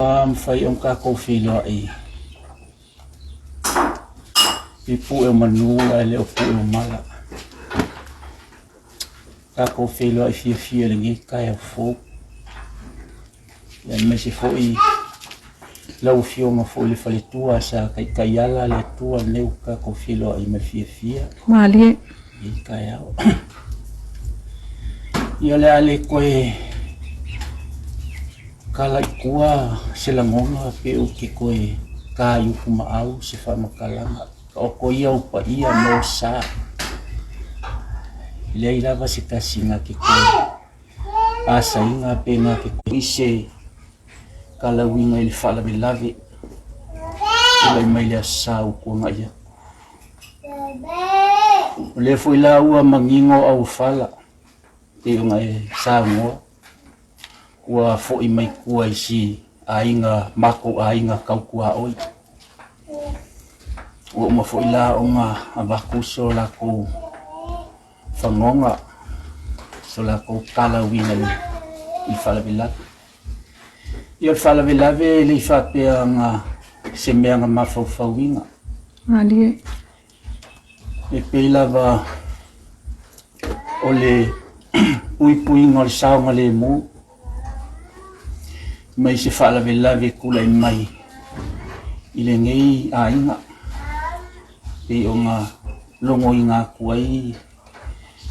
Ua mafai ona tatou feiloai i pue o manu ae le o pue o mala. Tatou feiloai fiafia i lenei taeao fou. Aemaise foi lau Afioga foi i le faletua sa taitaiala le Atua lenei ua tatou feiloai ma le fiafia. Malie. I taeao. Ia o le a le toe tala i tua se lagona pe ou te toe ta i utumaau se faamatalaga. Taoto ia ou paia ma ou sa. E leai lava se tasi na te toe asaina pe na te toe se talauina i le faalavelave tulai mai le Aso Sa ua tuanai atu. O lea foi la ua manino auofala pei ona e saunoa ua foi mai tua i si aiga, matou aiga tau tuaoi. Ua uma foi la ona avatu so latou fanoga, so latou talauina i le faalavelave. Ia o le faalavelave e le i faapea na se mea na mafaufauina. Malie. E pei lava o le puipuiga o le saogalemu mai se faalavelave e tulai mai i lenei aiga pei ona logoina atu ai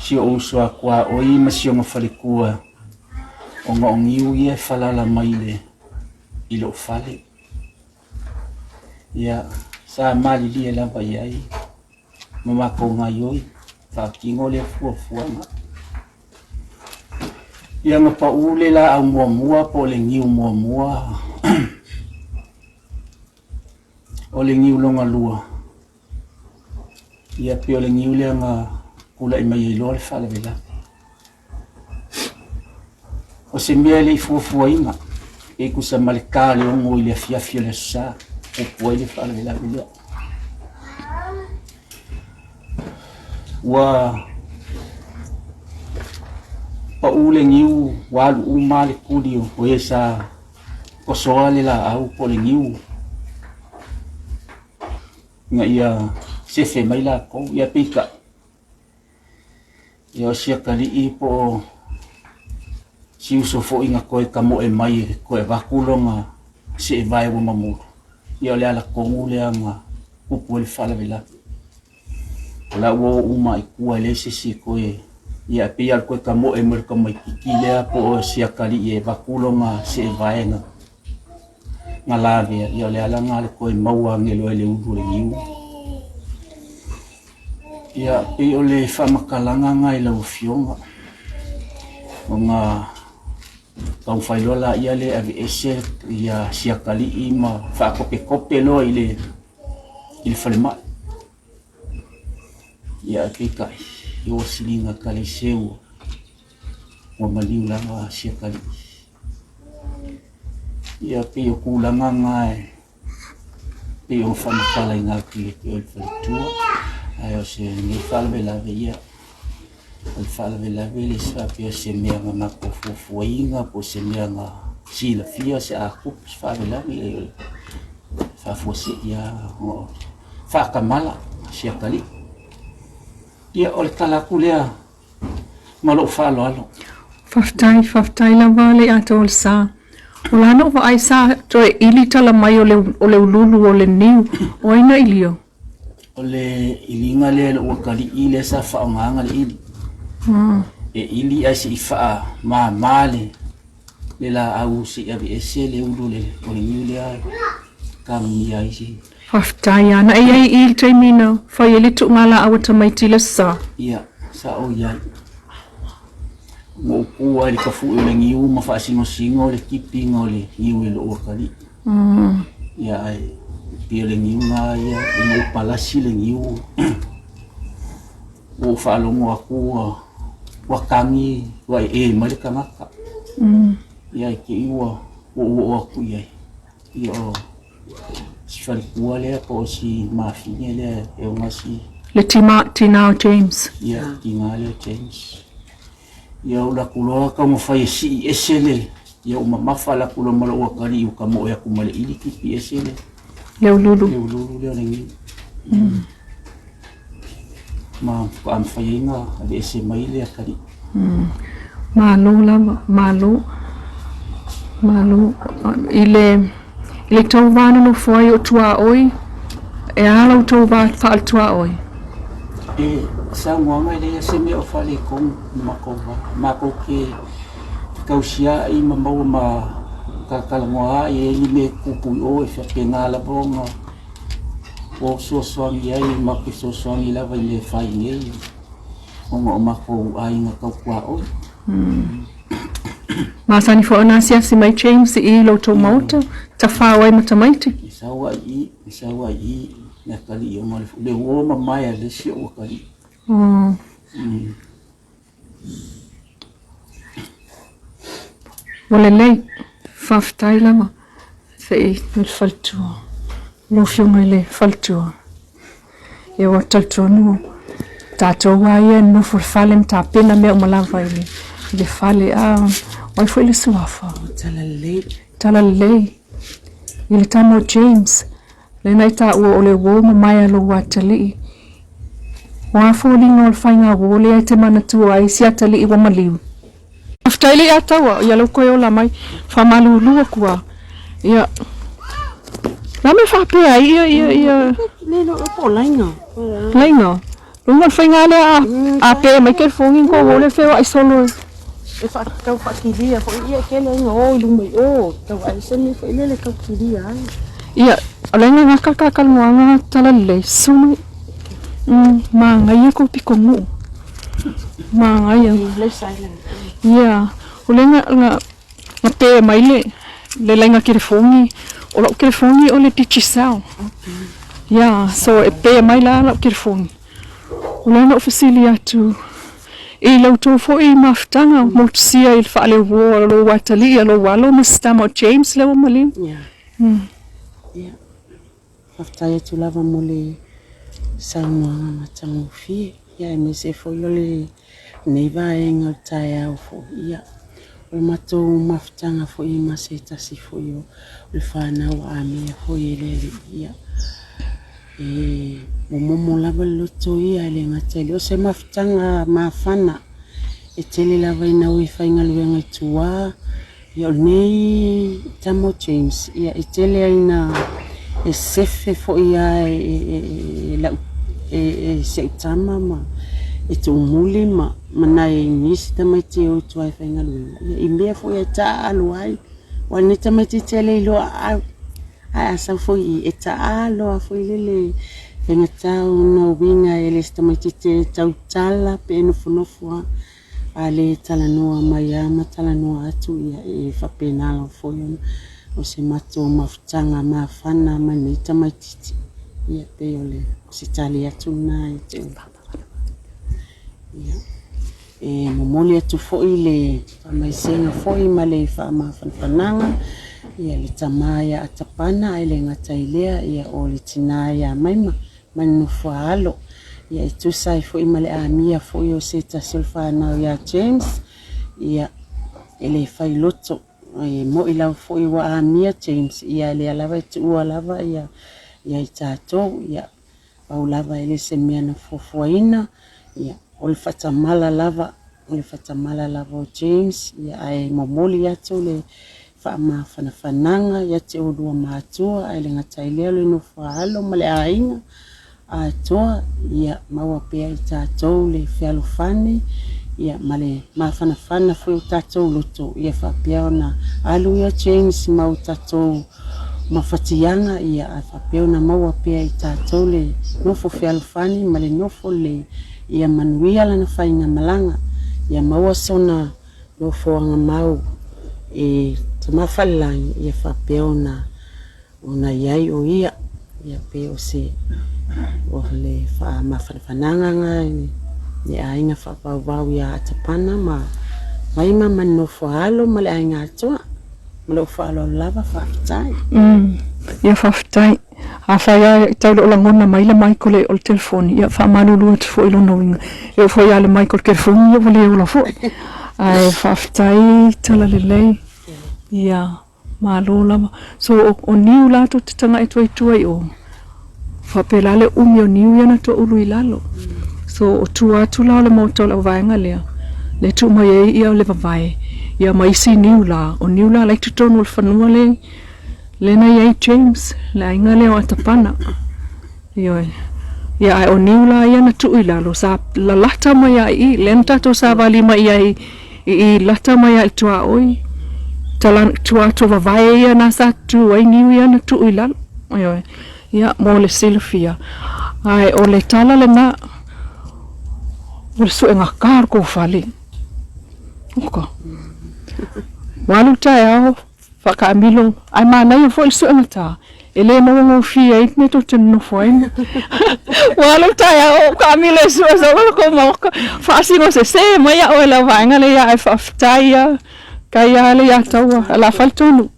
si ou uso a tuaoi ma si ona faletua ona o niu ia e falala mai i lou fale. Ia, sa malilie lava i ai ma matou gaioi faatino lea fuafuaga. Ia na pau le laau muamua po o le niu muamua o le niu lona lua, ia pei o le niu lea na tulai mai ai loa le faalavelave. O se mea e le i fuafuaina, e tusa ma le ta o le 6 i le afiafi o le Aso Sa, tupu ai le faalavelave lea. Ua pau le niu, ua alu uma le tuli o e sa tosoa le laau po o le niu ina ia sefe mai latou. Ia peitai, Ia o si atalii po o si uso foi na toe tamoe mai e toe avatu lona seevae ua mamulu, ia o le ala tonu lea na tupu ai le faalavelave. O la ua o uma i tua e leai se isi e toe, ia e pei lava o le toe tamoe mai o le tamaitiiti lea po o si atalii e avatu lona seevae na na lavea, ia o le ala lena o le toe maua ane loa e le ulu o le niu. Ia, pei o le faamatalaga lena i lau Afioga, ona taumafai loa laia lea e aveese ia si atalii ma faatopetope loa i le falemai. Ia, ae peitai, ia ua siliga tala i seu ua maliu lava si atalii. Ia, pei o tulaga na e pei ona faamatalaina atu ia te oe le faletua. Ae o se nei faalavelave, ia, o le faalavelave le isi faapea o se mea na matou fuafuaina po o se mea na silafia se a tupu se faalavelave, ia o le faafuasei lava ona faatamala si atalii. Ia, o le tala atu lea ma lou faaaloalo. Faafetai, faafetai lava le atoa o le sa. O la na ou vaai sa toe ili tala mai o le, o le ululu o le niu. O ai na ilia? O le iliga lea i lou atalii lea sa faaaogaina le ili. E ili ae se i faamama le, le laau se i aveese le ulu o le, o le niu lea e tanunia ai se. Faafetai a na e iai i le taimi na fai ai le tuuga laau a tamaiti le sa. Ia, sa ou iai. Ua ou tu lava i le tafue o le niu ma faasinosino le tipiga o le niu i lou atalii. Ia ae pei o le niu na ia ina ua palasi le niu ua ou faalogo atu ua ua tagi ua ee mai le tagata. Ia ae te i ua ou oo atu i ai. Ia o si faletua lea po o si mafine lea e ona si Le tima, tina o James. Ia, tina lea o James. Ia ou alu atu loa taumafai e sii ese le. Ia ua mamafa la ku ma lou atalii ua tamoe atu ma le ʻili tipi ese le Le ululu. Le ululu lea o le niu. Ma faatoa mafai ai ona aveese mai le atalii. Malo lava, malo. Malo. I le i le tou va nonofo ai o tuaoi, e a la outou va faale-tuaoi? E saunoaga e leai se mea o faaletonu i matou va. Matou te tausiai ma maua ma talatalanoa ai, e i ai ni mea e tupu i o e faapena lava ona o fesoasoani ai, matou te fesoasoani lava i mea e fai nei ona o matou aiga tau tuaoi. Masani foi ona asiasi mai James i i lo outou maota, tafao ai ma tamaiti. E sau ai i, e sau ai i le atalii ona o le uo mamae a le isi ou atalii. Oh. Ua lelei, faafetai lava se i le faletua, lau Afioga i le faletua. Ia ua talitonu tatou lava ia e nonofo i le fale ma tapena mea uma lava i le fale. A o ai foi le suafa? Talalelei. Talalelei. I le tama o James, lea na e taua o le uo mamae a lou atalii. O a foliga o le faiga uo lea e te manatua ai si atalii ua maliu? Faafetai le ia taua, ia lou koe ola mai. Faamalulu atu a. Ia. La me faapea ai ia ia ia. Le lo po lainga. Lainga. Lunga le faiga lea a a pe mai ke fongi ko wo le feo ai solo. E fa tau faakilia foi ia tele ai o i luma i o tau ai se mea foi lele tau kilia ai. Ia, o le nga ka ka kalmoanga tala le sunu. Magaia ko piko nuu. Magaia. Le silent. Ia, o le nga nga nga pe mai le le lainga kelefogi, o lau kelefogi o le Digicel. Ia, so e pe mai la lau kelefogi. O lea na ou fesili atu i la outou foi mafutaga motusia i le faaleuo a lou atalii a lou alo ma si tama o James lea ua maliu. Ia. Ia. Faafetai atu lava mo le saunoaga matagofie, ia aemaise foi o lenei vaega o le taeao foi. Ia, o le matou mafutaga foi ma se tasi foi o le fanau a Amia foi e le alii. Ia, e momomo lava le loto ia, e le gata i lea, o se mafutaga mafana e tele lava ina o e faigaluega i tua. Ia o lenei tama o James, ia e tele ai ina e sefe foi lava e lau e si au tama ma e tuumuli ma nai nisi tamaiti e o i tua e faigaluega, ia i mea foi e taaalo ai. Aua o lenei tamaitiiti e le iloa aau, ae a sau foi i i, e taaalo lava foi lele faigata ona uiga e le o se tamaitiiti e tautala pe nofonofo lava. A le talanoa mai lava ma talanoa atu, ia e faapena lava foi ona o se matou mafutaga mafana ma lenei tamaitiiti. Ia pei o le o se tali atu lena ia te oe. Ia, e momoli atu foi le faamaisega foi ma le faamafanafanaga ia le tama ia Atapana ae le gata i lea ia o le tina ia Maima ma le nofo-a alo, ia e tusa ai foi ma le amia foi o se tasi o le fanau ia James, ia e le fai loto, e mo'i lava foi ua amia James, ia lea lava e tuua lava ia ia i tatou, ia pau lava e le se mea na fuafuaina, ia o le faatamala lava, o le faatamala lava o James, ia ae momoli atu le faamafanafanaga ia te oulua matua, ae le gata ai lea o le nofo a alo ma le aiga atoa, ia maua pea i tatou le fealofani ia ma le mafanafana foi o tatou loto, ia faapea ona alu ia James ma o tatou mafatiaga, ia ae faapea ona maua pea i tatou le nofo fealofani ma le nofo lelei, ia manuia lana faigamalaga, ia maua sona Nofoaga mau e Tama Falelagi ia faapea ona ona i ai o ia, ia pei o se o le faamafanafanaga na i le aiga faavauvau ia Atapana ma Vaima ma le nofo a alo ma le aiga atoa. Ma lou faaaloalo lava, faafetai. Ia faafetai. Afai lava e tau le o lagona mai le mic o le o le telefoni, ia faamalulu atu foi i lona uiga. E oo foi lava i le mic o le telefoni ia ua le ola foi. Ae faafetai tala lelei. Ia, malo lava. So o, o niu la tou te tagai atu ai tua i o, faapela le umi o niu ia na toaulu i lalo. So o tua atu la o le maota o le auvaega lea, lea e tuu mai ai ia le vavae, ia ma isi niu la, o niu la la i totonu o le fanua le, lea na i ai James, le aiga lea o Atapana. Ioe. Ia ae o niu la ia na tuu i lalo, sa lalata mai lava i i, lea na tatou savali mai i ai i i lata mai lava i le tuaoi, tala tua atu o vavae ia na sa tu ai niu ia na tuu i lalo. Ioe. Ia mo le silafia. Ae o le tala lena, o le suega ka o le kou fale. Oka. Ua alu le taeao, Faakaamilo, ae manaia foi le suegata, e le maua gofie ai le mea tou te nonofo ai. Ua alu le taeao o kaamilo e sue solo le kou maoka, faasino sese mai au e le vaega lea ae faafetai lava, kai lava le ia taua, o le a fai le tonu.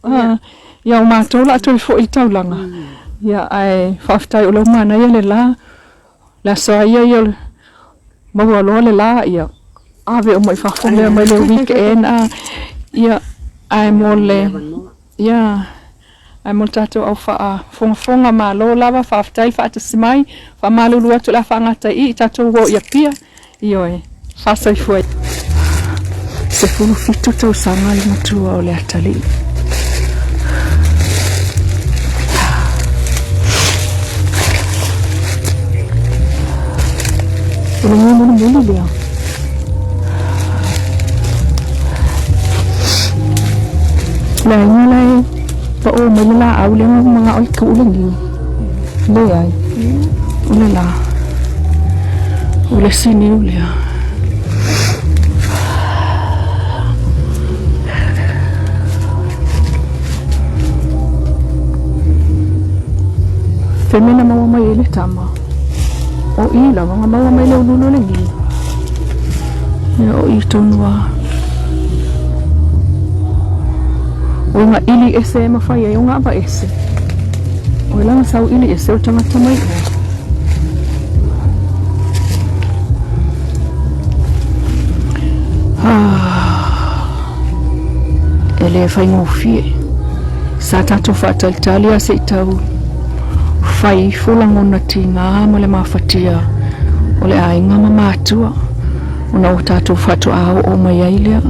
Ia o matou o le a toe foi i le taulaga, ia ae faafetai o lea ua manaia le la, le aso lava ia ia o le maua loa le la, ia ave uma i fafo mea mai le weekend a, ia ae mo le ia ae mo le tatou au faafogafoga malo lava faafetai le faatasi mai faamalulu atu o le a faagata i i tatou o i Apia ioe faasoifua. 17 tausaga le matua o le atalii. O le niu mulimuli lea. Le aiga la e pao mai le laau lea na manao e tuu le niu. Leai. O le la. O le isi niu lea. Feme na maua mai ai le tama. O i lava na maua mai le ululu o le niu. Ia o i tonu a. O nga ili ese e mawhai ai o nga ava ese. O lana sau ili ese o tangata mai o. Ah, e le faigofie. Sa tatou faatalitali a se i tau fai ifo lagona tiga ma le mafatia o le aiga ma matua ona ua tatou faatoa oo mai ai lea.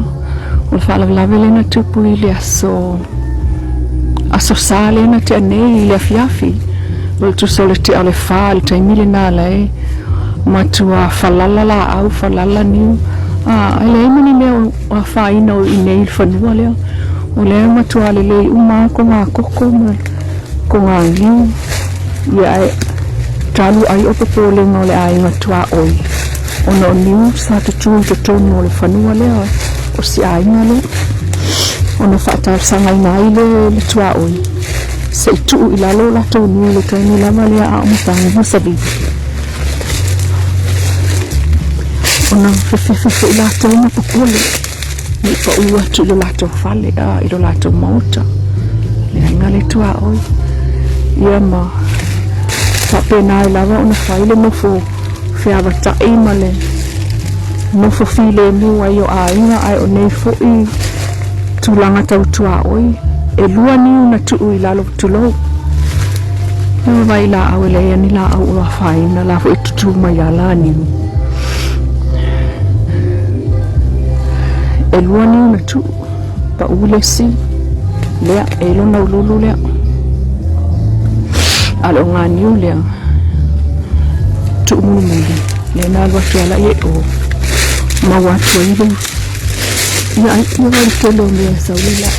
O le faalavelave lea na tupu i le aso aso Sa lea na tea nei i le afiafi. O le tusa o le tea o le fa i le taimi lena la e matua falala laau, falala niu. A, e leai ma ni mea o afaina o i nei i le fanua lea. O lea e matua lelei uma lava ko ngā koko ma ko ngā niu. Ia ae talu ai o popolega o le aiga tuaoi ona o niu sa tutū i totonu o le fanua lea o si aiga lea. Ona faatalosagaina ai lea e le tuaoi se i tuu i lalo o latou niu i le taimi lava lea a o matagi ma savili. Ona fefefe foi latou ma popole ne i paʻu atu i lo latou fale a i lo latou maota. Le aiga le tuaoi. Ia ma faapena ai lava ona fai le nofo feavatai ma le nofo filemu ai o aiga ae o nei foi tulaga tau tuaoi e lua niu na tuu i lalo tulou. Ia vai laau e leai ni laau o afaina la foi tutū mai a la niu. E lua niu na tuu paʻu le isi lea e lona ululu lea. A le o ngā niu lea tuu mulimuli lea na alu atu ala i e o maua atu ai le ia ai ia vai le tele o mea e sau le la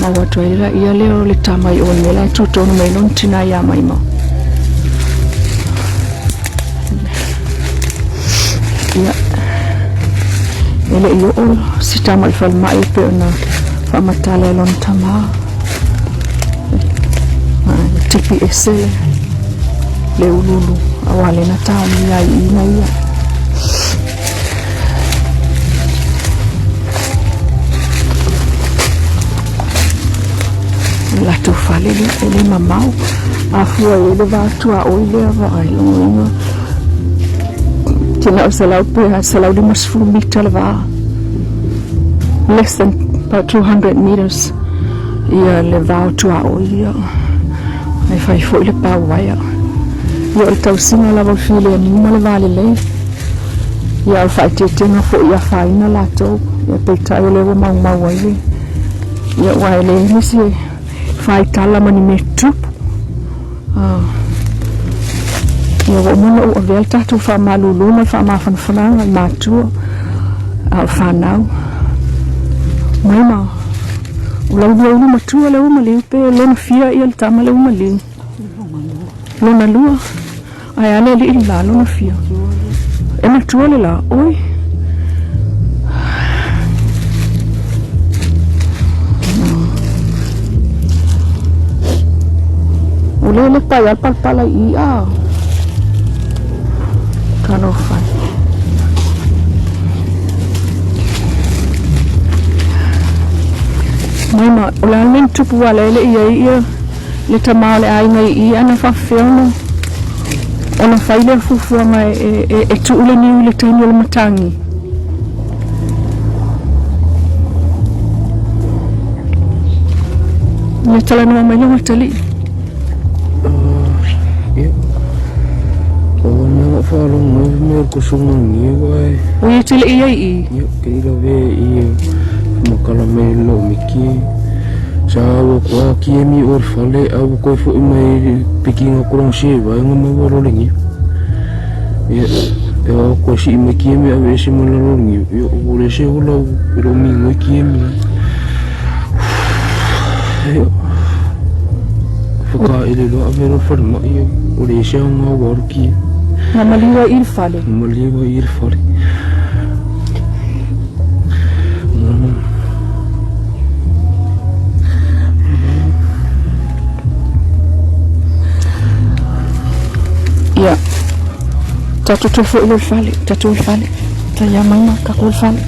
maua atu ai la ia lea o le tama i o le mea la e tu tonu mai lona tina ia mai ma ia e le i oo si tama i falemai e pei ona faamatala e lona tamā tipi ese le le ululu auā lea na taomia ai i ina ia. O le latou fale lea e le mamao afua i ai le va tuaoi lea vaai logoina tena o 100 pe 150 mita le va less than. About 200 meters ia le va o tuaoi ia. Ae fai foi le pau uaea. Ia o le tausiga lava o le filemu ma le va lelei. Ia o le faaeteetega foi i afaina latou. Ia peitai o lea ua maumau ai le ia aua e leai nisi e faitala ma ni mea tutupu. Ah. Ia ua uma ona ou avea le tatou faamalulu ma le faamafanafanaga i matua a o fanau. Mai ma o lau lua ulu matua lea ua maliu pe lona fia ia le tama lea ua maliu. Lona lua. Ae a le alii le la lona fia. E matua le la. Oi. O le le pai al palapala i a. Talofa. Mai ma, o le a le mea na tupu aua lea e le i ai ia le tama o le aiga i i ana faafefea ona ona fai lea fuafuaga e, e, e tuu le niu i le taimi o le matagi. Ia talanoa mai lau atalii. Ia. O le mea na faalogo mai mea o le kusuga niu ae. O ia te le i ai i. Ia, ke i lawe i makala mai lo miki. Sa ua kua ki e mi o le fale a ua koe foʻi mai le pikiga o se vaega ma ua lalo le niu. Ia, e o koe sii mai ki e mi ave ese mai lalo le niu. Ia, ua le se ola i lo mingoi ki e mi. Ia, whakaele loa ave loa falemai o le ese au ngā waru ki e. Na maliu ai i le fale. Na maliu ai i le fale. Ia, tatou toe foi loa i le fale, tatou o i le fale. Tai ia mai ma tatou o i le fale.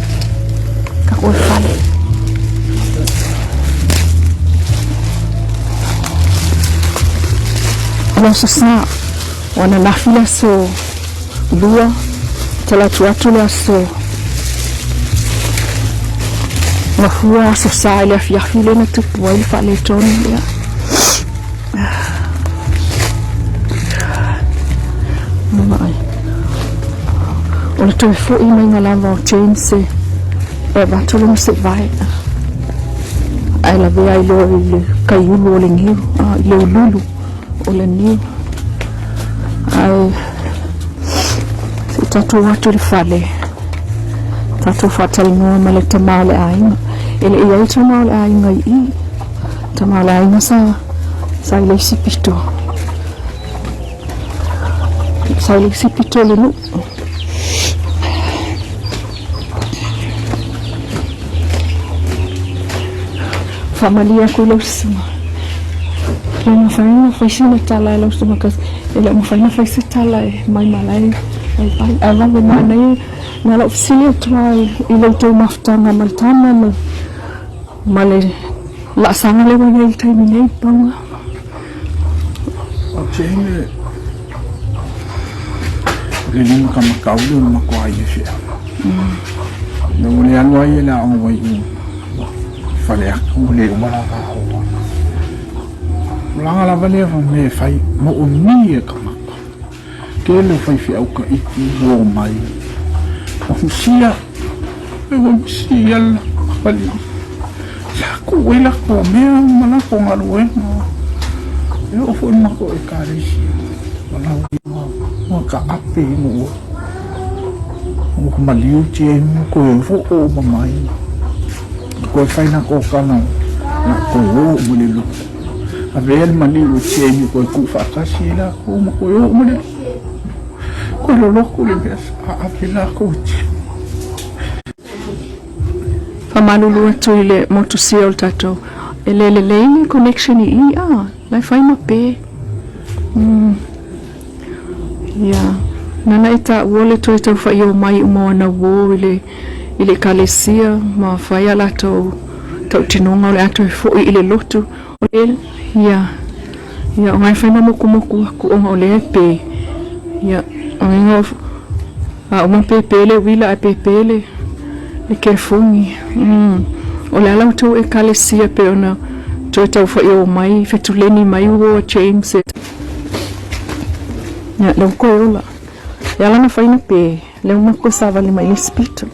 Tatou o i le fale. O le aso Sa, o ananafi le aso Lua, talaatu atu le aso Gafua, aso Sa i le afiafi lea na tupu ai le faaletonu lea. Vaai. O le toe foʻi maiga lava o James e avatu lona seevae ae lavea ai loa i le kaiulu o le niu, i le ululu o le niu. Ae se i tatou o atu i le fale, tatou faatalanoa ma le tama o le aiga. E le i ai le tama o le aiga i i. Tama o le aiga sa sa i le isi pito. Sa i le isi pito o le nuu. Faamalie atu i lau susuga. Le mafai ona fai sina tala e lau susuga kasi e le o mafai ona fai se tala e mai malae ai pai. Ae vave manaia na lau fesili atu lava i lo outou mafutaga ma le tama ma ma le laasaga lea ua i ai i le taimi nei, pauga. O Jane, le lima ka makau le o le makuai e fea. Na ua le alu ai e le aoga wai u fale atu ua le uma la ka hoa. O langa lava lea fa me fai mo o ni e ka maka. Ke le fai fi au ka iti o mai. O husia, e o husia la fali. Sa ku wai la ko mea ma la ko galuega. E o foi mako e kalesia. Ma la ua ka ape i mua. O ka maliu tia i mua koe o fo o ma mai. Koe whai na ko kana na koe o ma le loko. A vea le maliu o tia i mua koe ku whaakasi e la ko ma koe o ma le loko. Koe loloko le mea a ape la ko tia. Faamalulu atu i le motusia o le tatou e le lelei le connection i i a la e fai ma pe ia nana e taua le toe tau faio mai uma o ana uo i le i le ekalesia ma fai a latou tautinoga o le a toe foi i le lotu o le ia ia o ngai fai ma mokumoku aku ona o lea e pe ia o ngai a uma pepe le uila ae pepe le le telefoni. O le a la outou Ekalesia pei ona toe taufaio mai fetuleni mai uo a James e Ia, lea ua toe ola. E ala ona fai na pe, lea ua matou savali mai le isi pito.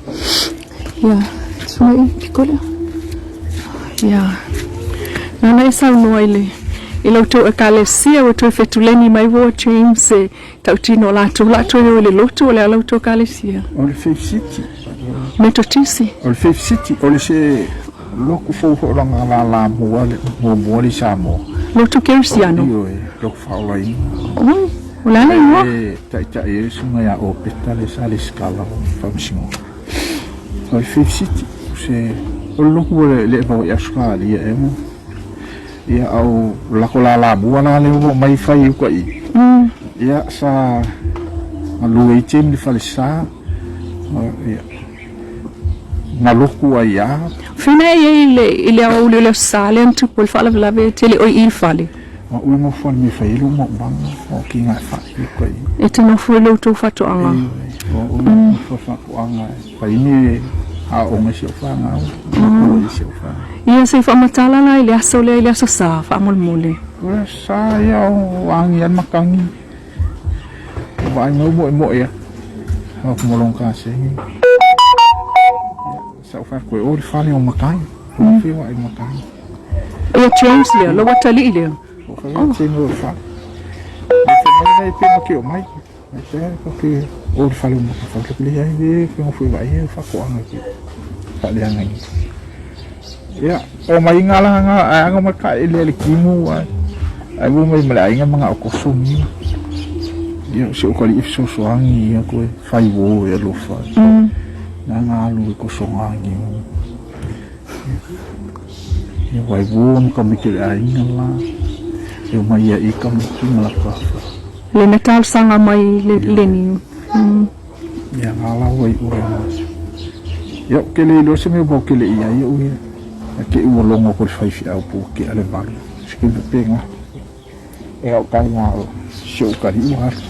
Ia, suai piko lea. Ia, nana e saunoa i le i la outou Ekalesia ua toe fetuleni mai uo a James e tautino o latou la toe o i le lotu o le a la outou Ekalesia. O le Faith City. Metotisi. O le Faith City, o le se lotu fou foi o lana lala mua le muamua le i Samoa. Lotu Kerisiano. Ioe, lotu faaolaina. Oi, o le a le igoa? E taitai ai le susuga ia Opeta le sa lesitala o le Faamasinoga. O le Faith City, o se o le lotu ua le vao i Ausetalia ea mo. Ia a o lako lala mua la lea ua omai fai i uka i. Ia sa galue ai Jamie i le falesa. Ia na lotu ai lava. Fina e iai i le i le aoauli o le Aso Sa lea na tupu ai le faalavelave e tele oi i le fale. O au e nofo i le mea e fai ai lou maumaga, o ki ngā whai i uka i. E te nofo i lo outou faatoaga. Ioe, o au e nofo i le faatoaga e fai ni aoaoga i si ou fanau, matua i si ou fanau. Ia se i faamatala la i le aso lea i le Aso Sa faamolemole. O le Aso Sa ia o agi lava le matagi. O vaai mai o moemoe atu. Au ku molonga kasegi. Sa ou fai atu e o le fale o matai. O whiua i matai. Ia James lea, lou atalii lea. O whai oh. James o le fale. E whai mai nei pe maki o mai. Mai te ko ke o le fale o matai. Whai le ai le pe ngo whiua i e whakoanga ki. Whale anga i. Ia, o mai ngā la ngā anga maka e le le kimu ai. Ai wo mai male ainga manga o koso ni. Ia, se o kali ifesosoangi ia koe whai wo e alofa. Na ngā alu e koso ngangi o. Ia wai wo ma ka miki le ainga la. E o mai ia i ka miki ma la kafa. Le na talosaga mai le leni. Ia ngā la wai ue ma. Ia o ke le iloa se mea wau ke le ia ia ue. A ke ua longo ko le whai whiau po ke ale valu. Se ke pepenga. E au kai ngā o se o kari ua alu.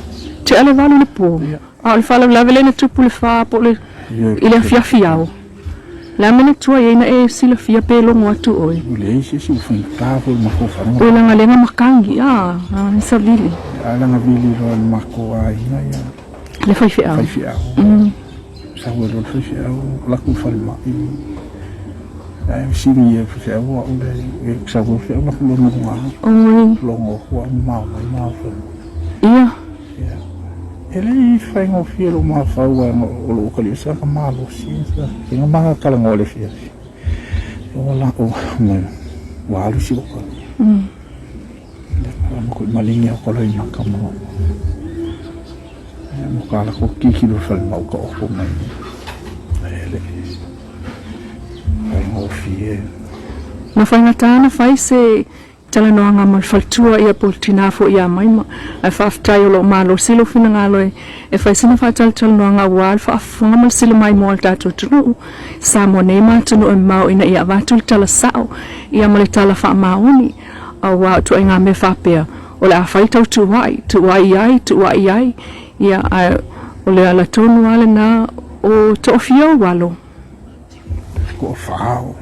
Te ale valu le po. A o le faalavelave lea na tupu le fa po o le i le afiafi ao. Le a manatua i ai na e silafia pe logo atu oe. Ua leai se isi ua faigata foi le matou fanua. Ua lagalega makangi, a, a savili. A lagavili loa le matou aiga ia. Le faifeau. Faifeau. Sau ai loa le faifeau, alu atu i le falemai. Ae sili ia faifeau o au le sau ai le faifeau alu atu loa luga. Oi. Logo atu au ma mai ma Ia. Ia. E le i faigofie lou mafaufau ae o lou kaliʻi sa ka malosi sa ke ma talanoa i le afiafi. Ua la o mai ua alu si oka. Ia ma ko malingi o ko loi maka mo. Ia mo ka la ko kiki lo fale mau ka opo mai. E le faigofie. Na faigata na fai se talanoaga ma le faletua ia po o le tina foi ia Maima. Ae faafetai o lo o malosi lou finagalo e e fai sina faatalatalanoaga aua le faafofoga ma le silamaimoa a le tatou atunuu Samoa nei ma atunuu e mamao ina ia avatu le tala sao ia ma le tala faamaoni aua o ituaiga mea faapea o le a fai tau tuuai, tuuai ai, tuuai ai ia ae o le ala tonu lava lena o toafia ou alo. Toafa o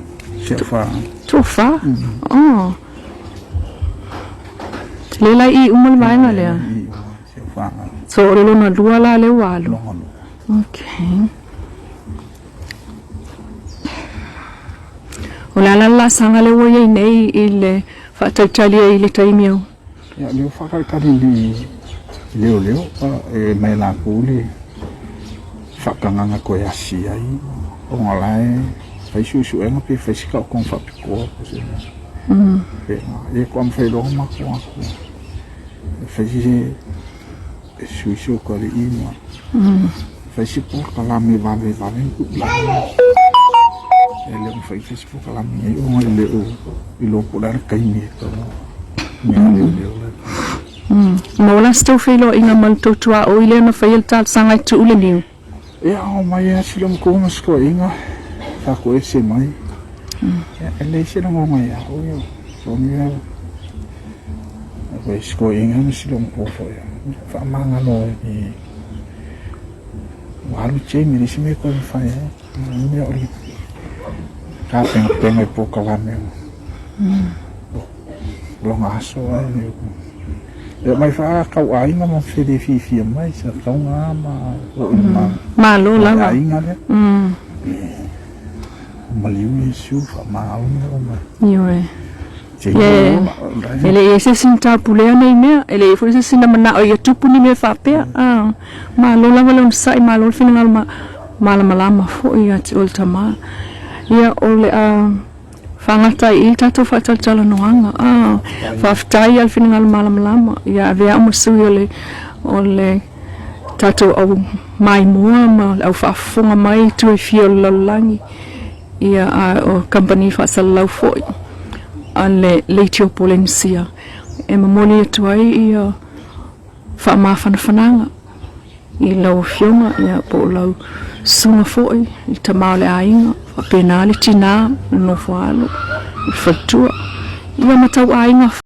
si au fa. Toafa? Oh. Le la i uma le vaega lea. I uma si au fa. So o le lona lua la lea ua alu. Lona lua. Okay. O le a la le laasaga lea ua i ai nei i le faatalitali ai i le taimi au? Ia, lea ua faatalitali i le leoleo e mai latou le faatagaga toe asi ai ona la e fai suesuega pe fai se taotoga faapitoa po o se mea. Ia faatoa mafai loa ona matou atu e fai se sui se utalii ma fai se polokalame vavevave ma tupulaga. E le o mafai ona fai se polokalame nei ona e le o iloa po o le a le taimi e tatau ona mea leoleo la e fai. Ma ua lasi tou feiloaiga ma le tou tuaoi lea na faia le talosaga e tuu le niu. Ia, omai lava si lamatua ma si toeaina faatoese mai. Ia, e leai se lagona ia au ia. Soni lava. Ai si toeaina ma si lamatua foi. Faamagalo ai. Ua alu Jamie i le isi mea e toe mafai ai. Mea o le tapegapegae polokalame o loga aso ae e mai faatauaiga ma felefiafia mai sa tauga ma oo i le Malo lava. aiga lea maliu Iesu faamagalo o mai. Ioe. Te E le i ai se isi na taupulea nei mea, e le i ai foi se isi na manao ia tupu ni mea faapea. Ah, malo lava le onosai, malo le finagalo ma malamalama foi ia te oe le Tama. Ia, o le a faagata ai i le tatou faatalatalanoaga. Ah, faafetai lava le finagalo malamalama. Ia avea au ma sui o le, o le tatou au maimoa ma le au faafofoga mai i itu e fia o le lalolagi. Ia, a o kamupani faasalalau foi a le Leitio Polenisia e momoli atu ai ia faamafanafanaga i lau afioga ia po o lau susuga foi i le tama o le aiga faapena le tina le nofo alo le faletua ia ma tauaiga.